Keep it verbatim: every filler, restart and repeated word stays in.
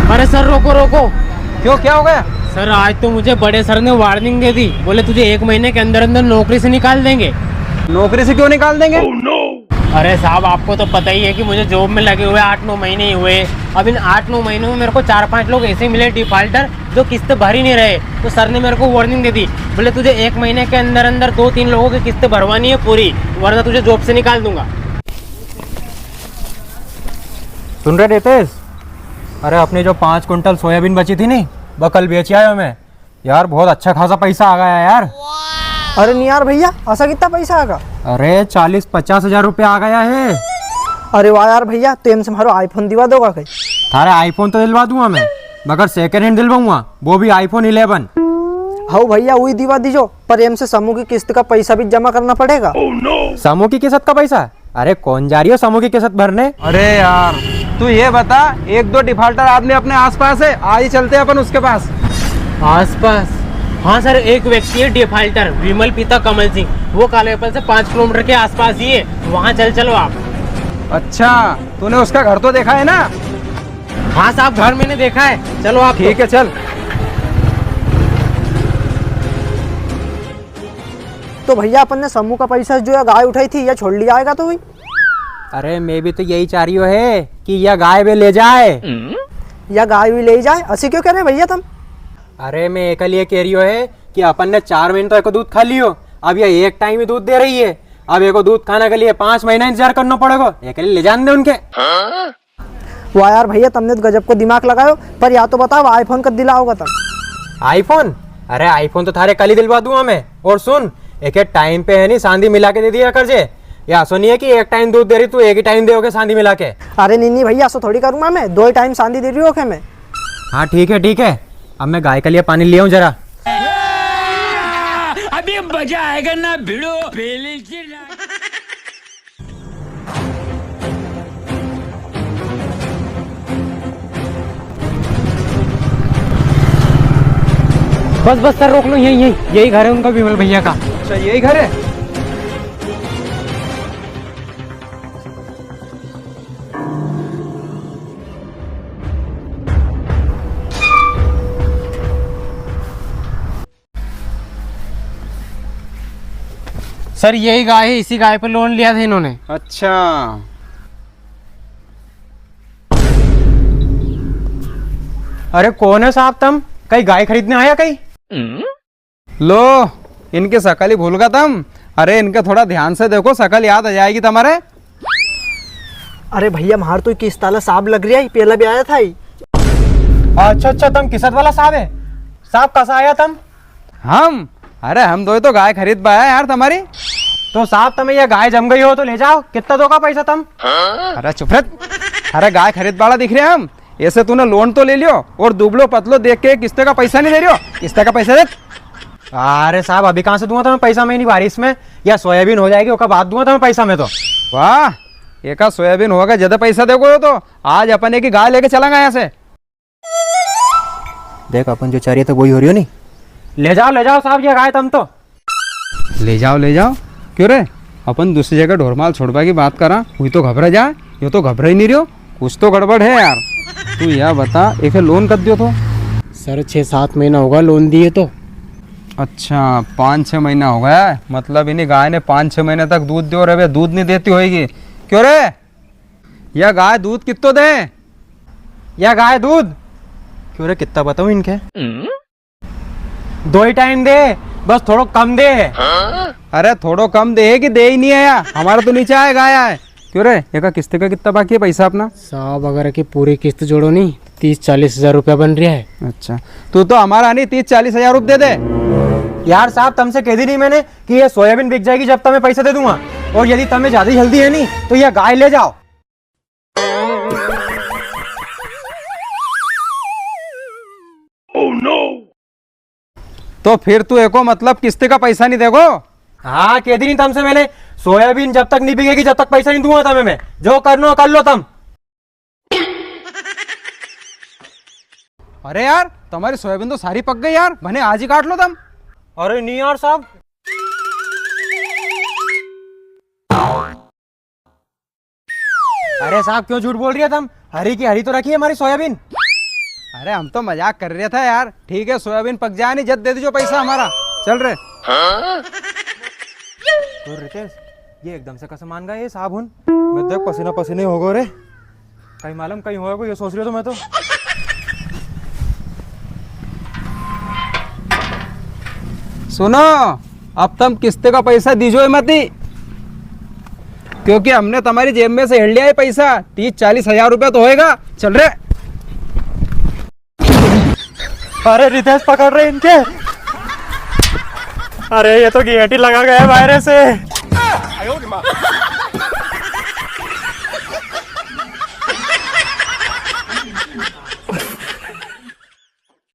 अरे सर, रोको, रोको। क्यों, क्या हो गया? सर, आज तो मुझे बड़े सर ने वार्निंग दे दी, बोले तुझे एक महीने के अंदर अंदर नौकरी से निकाल देंगे। नौकरी से क्यों निकाल देंगे? अरे साहब, आपको तो पता ही है कि मुझे जॉब में लगे हुए आठ नौ महीने ही हुए। अब इन आठ नौ महीनों में मेरे को चार पांच लोग ऐसे मिले डिफॉल्टर, जो किस्त भर ही नहीं रहे। तो सर ने मेरे को वार्निंग दे दी, बोले तुझे एक महीने के अंदर अंदर दो तीन लोगों की किस्त भरवानी है पूरी, वरना तुझे जॉब से निकाल दूंगा। सुन रहे रितेश, अरे अपनी जो पाँच कुंटल सोयाबीन बची थी नी, वो कल बेच आयो मैं। यार बहुत अच्छा खासा पैसा आ गया यार। अरे नी यार भैया, असा कितना पैसा आगा? अरे चालीस पचास हजार रुपया आ गया है। अरे वाह यार भैया, तो इनसे म्हारो iPhone दिवा दोगा कई? थारे iPhone तो दिलवा दूंगा मैं, मगर second hand दिलवाऊंगा, वो भी iPhone eleven। हाउ भैया, वही दिवा दीजो, पर इनसे समूह की किस्त का पैसा भी जमा करना पड़ेगा। समूह की किस्त का पैसा? अरे कौन जा रही हो समूह की किस्त भरने? अरे यार, तू ये बता, एक दो डिफॉल्टर आदमी अपने आसपास है, आज ही चलते हैं अपन उसके पास। आसपास? हाँ सर, एक व्यक्ति है डिफॉल्टर, विमल पिता कमल सिंह, वो कालापीपल से पाँच किलोमीटर के आसपास ही है, वहाँ चल, चलो आप। अच्छा, तूने उसका घर तो देखा है ना? हाँ साहब, घर मैंने देखा है, चलो आप तो। ठीक है, चल। तो भैया, अपन ने समूह का पैसा जो या गाय उठाई थी, या छोड़ लिया आएगा तो भाई? अरे, मैं भी तो यही चाह रियो है कि या गाय वे ले जाए। या गाय भी ले जाए, असी क्यों कह रहे भैया तुम? अरे, मैं एकलिए कह रियो है कि अपन ने चार महीने तो एको दूध खा लियो, अब या एक टाइम ही दूध दे रही है। अब एको दूध खाने के लिए पाँच महीना इंतजार करना पड़ेगा। एकलिए ले जाने दे उनके। वाह यार भैया, तुमने तो गजब को दिमाग लगायो, पर या तो बताओ, iPhone कब दिलाओगा तुम? iPhone? अरे, iPhone तो थारे कल ही दिलवा दूंगा मैं। और सुन, एक एक टाइम पे है नी, सांदी मिला के दे दिया कर जे। या असो नी है कि एक टाइम दूध दे रही तू, एक ही टाइम दे ओके सांदी मिला के। अरे नी नी भैया, असो थोड़ी करूंगा मैं, दो ही टाइम सांदी दे रही हूँ ओके मैं। हाँ, ठीक है, ठीक है, अब मैं गाय के लिए पानी ले आऊँ जरा। अभी मजा आएगा ना भिड़ो, पहले से ना। बस, बस सर, रोक लो, यही, यही, यही घर है उनका, विमल भैया का। अच्छा, यही घर है? सर, यही गाय है, इसी गाय पे लोन लिया था इन्होंने। अच्छा। अरे कौन है साहब तम? कई गाय खरीदने आया कई? लो, इनकी शकल ही भूल गया तम। अरे इनके थोड़ा ध्यान से देखो, शकल याद आ जाएगी तमारे। अरे भैया, म्हार तो किस्त आला साहब लग रिया है, पहला भी आया था ही। अच्छा, अच्छा, तम किस्त वाला साहब है? साहब, कसा आया तम? हम? अरे हम दोई तो गाय खरीदबा आया यार तमारी। तो साहब, तमे ये गाय जम गई हो तो ले जाओ, कितना दोगा पैसा तम? अरे चुप रह, अरे गाय खरीदबा आला दिख रिया हम? ऐसे तूने लोन तो ले लियो और दुबलो पतलो देख के किस्ते का पैसा नी दे रियो, किस्ते का पैसा दे। अरे साहब, अभी कहाँ से दूंगा तमे पैसा मैं इनी बारिश में? या सोयाबीन हो जाएगी, ओका बाद दूंगा तमे पैसा मैं तो। वाह, एका सोयाबीन होगा, ज्यादा पैसा देखो यो तो। आज अपन एक ही गाय लेके चलांगा यहाँ से। देख, अपन जो चाह रिया था वही हो रियो नी। ले जाओ, ले जाओ साहब, ये गाय तम तो। ले जाओ, ले जाओ। क्यों रे, अपन दूसरी जगह ढोरमाल छोड़वा की बात करा, हुई तो घबरा जाए, यो तो घबरा ही नी रियो। कुछ तो गड़बड़ है यार। तू या बता, एके लोन कद दियो थो? सर, छः सात महीना होगा लोन दिए तो। अच्छा, पाँच छः महीना हो गया है, मतलब इनी गाय ने पाँच छः महीने तक दूध दियो रे, अबे दूध नी देती होएगी। क्यों रे, या गाय दूध कित्तो दे? या गाय दूध? क्यों रे, कितना बताऊं इनके? दो ही टाइम दे, बस थोड़ो कम दे। अरे थोड़ो कम दे कि दे ही नी आया, हमारा तो नीचे आए गाय आए। क्यों रे, एका किस्त का कितना बाकी है पैसा अपना? साहब, अगर की पूरी किस्त जोड़ो नी, तीस चालीस हजार रुपया बन रिया है। अच्छा, तू तो हमारा नी, तीस चालीस हजार रुपये दे दे। यार साहब, तमसे कह दी नी मैंने कि ये सोयाबीन बिक जाएगी जब तमे पैसा दे दूंगा, और यदि तमे ज्यादा जल्दी है नी तो ये गाय ले जाओ। तो फिर तू एको मतलब किस्ते का पैसा नी देगो? हाँ, कह दी नी तमसे मैंने, सोयाबीन जब तक नी बिकेगी, जब तक पैसा नी दूंगा तमे मैं। जो करनो कर लो तम। अरे यार, तमारी सोयाबीन तो सारी पक गई यार, भने आज ही काट लो तम। अरे नी यार साहब। अरे साहब, क्यों झूठ बोल रिया तम? हरी की हरी तो रखी है हमारी सोयाबीन। अरे हम तो मजाक कर रहे था यार। ठीक है, सोयाबीन पक जाए नी, जद दे दीजो पैसा हमारा। चल रे। तो रितेश, ये एकदम से कसे मान गया ये साबुन? मैं देख पसीना पसीना ही होगो रे। कई मालूम कई होगो, ये सोच रहे तो मैं तो। सुनो, अब तम किस्त का पैसा दीजो मती, क्योंकि हमने तुम्हारी जेब में से हेड़ लिया है पैसा। तीस चालीस हजार रुपया तो होएगा। चल रे। अरे रितेश, पकड़ रे इनके। अरे ये तो गेट ही लगा गया है बाहर से।